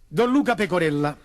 Don Luca Pecorella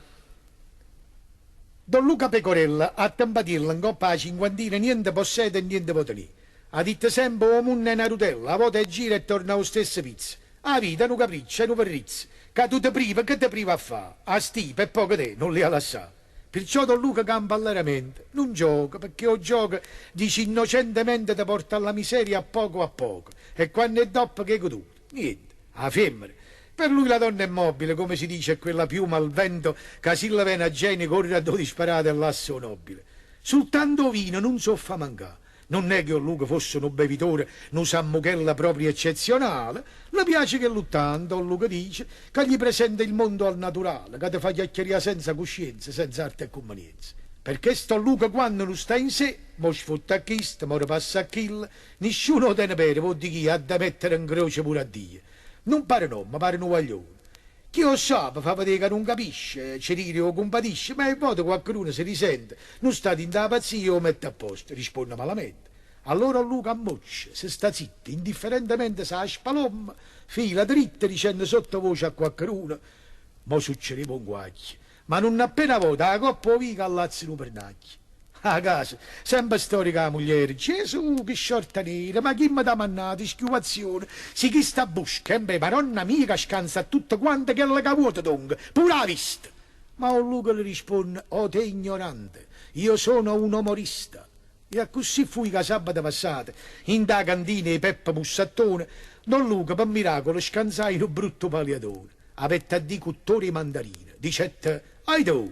Don Luca Pecorella a Tempatiello 'ncoppa 'a cinquantina niente possede e niente vo' tenè. Ha ditto sempe 'O munno è na rutella, avota e gira e torna a 'o stesso pizzo. 'A vita è nu capriccio, è nu verrizzo, ca tu te prive, che te prive a fà? A stipe e po' che d'è, nun l'hê 'a lassà. Pirciò Don Luca campa alleramente, nun gioca, pecché 'o gioco, dice innocentemente, te porta alla miseria a poco a poco, e quanno è doppo ch'hê goduto? Niente. 'A femmena. Per lui la donna è mobile, come si dice, è quella piuma al vento ca si lle vene a genio corre addò disparata e lassa 'o nobile. Sultanto 'o vino nun s' 'o fa mancà. Nun è che 'o Luca fosse nu bevitore, nu sammuchella proprio eccezionale, le piace chellu ttanto, 'o Luca dice, ca gli presenta il mondo al naturale, ca te fa chiacchierià senza cuscienza, senza arte e cummenienza. Perché sto Luca quanno nun sta in sé, mo sfotte a chisto, mo repassa a chillo, Nisciuno 'o tene pere, vò dich'io, ha da mettere 'ncroce pure a Dio. Nun pare n'ommo, pare nu guaglione. Chi 'o ssape fa vedé ca nun capisce, ce rire e 'o cumpatisce, ma 'e vvote quaccheduno se risente, nun sta dint' 'a pazzia e 'o mette a posto, risponne malamente. Allora 'o Luca ammoccia, se sta zitto, indifferentemente s' 'a spalomma, fila dritto dicenne sottovoce a quaccheduno, Mo succedeva 'o 'nguacchio. Ma nun appena vota 'a copp' 'o vico allazza nu pernacchio. 'a casa, sempe storia cu 'a mugliera, Giesù, che sciorta nera, ma chi me t'ha mannato, schiuvazione, si chisto abbusca, embè, Maronna mia ca scanza a tutte quante chello ca vuo' te dongo, pure 'a vista! Ma 'o Luca le risponne, O te ignorante, io sono un omorista. E accussì fuje ca sabbato passato, 'int' 'a cantina 'e Peppe Mussattone, don Luca, pe miracolo, scanzaje nu brutto paliatone. Avette a dì cu Tore 'e Mandarino, dicette, Aitò,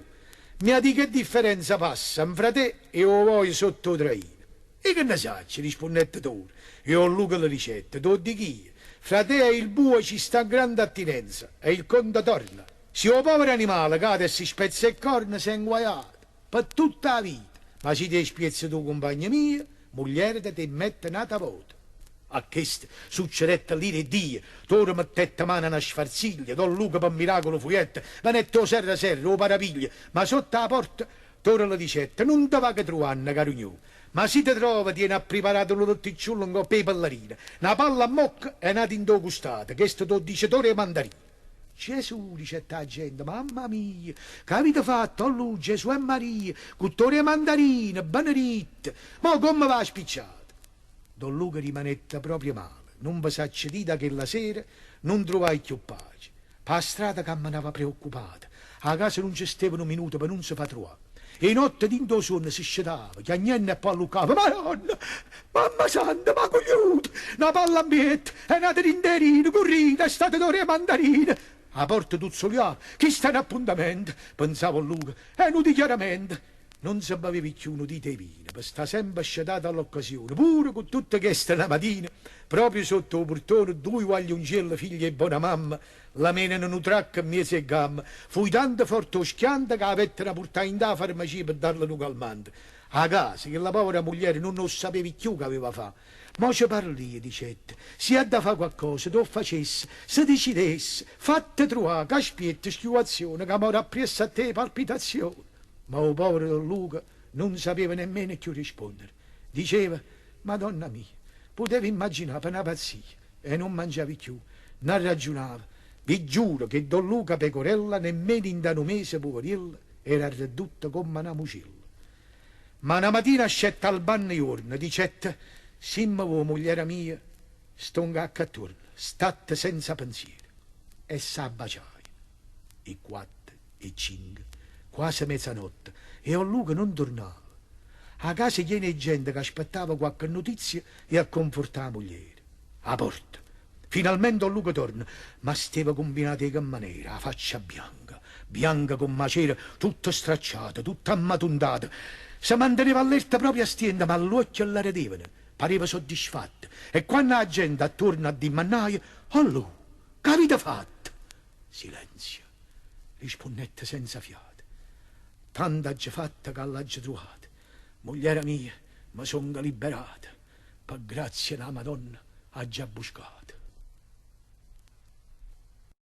mi di che differenza passa nfra te e 'o voje sotto 'o traino? I' che ne saccio, rispunnette Tore, e 'o Luca le dicette, T' 'o dich'io, fra te e il bue ci sta grande attinenza e il conto torna. Si 'o povero animale cade e si spezza 'e ccorna s'è 'nguaiato. Pe tutta 'a vita, ma si te spiezze tu cumpagno mio, mugliereta te mette n'ata vota. A chesto succedette l'ira 'e Dio, Tore mettette mano a na sfarziglia, Don Luca pe miracolo fujette, venette 'o serra serra, 'o parapiglia, ma sotto 'a porta Tore le dicette, Nun te vaco truvanno, carugnù, ma si te trovo tiene appriparato nu letticciullo 'ncopp' 'e pallarine, na palla 'mmocca e n'ata 'int' 'o custato, chesto t' 'o dice Tore 'e Mandarino. Gesù, dicette 'a gente, mamma mia, ch'avite fatto, 'o Lu, Gesù e Maria, cu Tore 'e Mandarino, beneritto, mo comme va spicciate? Don Luca rimanette proprio male, nun ve saccio dì da chella sera nun truvaje cchiù pace, p' 'a strada cammenava preoccupato, 'a casa nun ce steva nu minuto pe nun se fa truvà. 'E notte dint' 'o suonno se scetava, chiagnenno e po' alluccava, Maronna! Mamma santa, m'ha cugliuto! Na palla 'mpietto e n'ata dint' 'e rine, currite, è stato Tore 'e Mandarino! A porta tuzzuliava, Chisto è n'appuntamento! Pensava 'o Luca, È nu dichiaramento! Nun se beveva cchiù nu dito 'e vino, pe sta sempe scetato all'occasione, pure cu tutto chesto na matina, proprio sotto 'o purtone, duje guagliuncielle figlie 'e bona mamma, La menano nu tracco 'mmiez' 'e gamme. Fuje tanto forte 'o schianto ca 'avettero purtà 'int' 'a farmacia pe darle nu calmante. A casa, chella povera mugliera nun 'o ssapeva cchiù che aveva fà. Mo ce parl'io, dicette, si ha da fà quaccosa, t' 'o ffacesse, se decidesse, fatte truvà, c'aspiette schiuvazione ca more appriesso a te 'e palpitazione. Ma 'o povero don Luca nun sapeva nemmeno cchiù rispondere. Diceva, Madonna mia, putevo immaginà pe na pazzia E nun mangiave cchiù, n'arraggiunava. Vi giuro che don Luca Pecorella nemmeno 'int'a nu mese puveriello era arreddutto comm'a na mucella. Ma na matina ascette albanno juorno, dicette, Si me vuò mugliera mia, stongo 'a ccà attuorno, statte senza pensiero. E s' 'a baciaje. 'E quatte, 'e cinche, quase mezanotte, e 'on Luca nun turnava. 'A casa chiena 'e gente ca aspettava quacche nutizia e a confortà 'a mugliera. 'A porta. Finalmente 'on Luca torna, ma steva cumbinato 'e che manera, 'a faccia bianca, bianca comm' 'a cera, tutto stracciato, tutto ammatuntato. Se manteneva allerta proprio a stiento, ma ll'uocchie ll'aredevano, pareva soddisfatto. E quanno 'a gente attuorno addimmannaje, 'On Lu', ch'avite fatto? Silenzio, rispunnette senza fiato. Tanto aggio fatto ca ll'aggio truvato. Mugliera mia, me songo liberato. Pe' grazia d' 'a Madonna aggio abbuscato.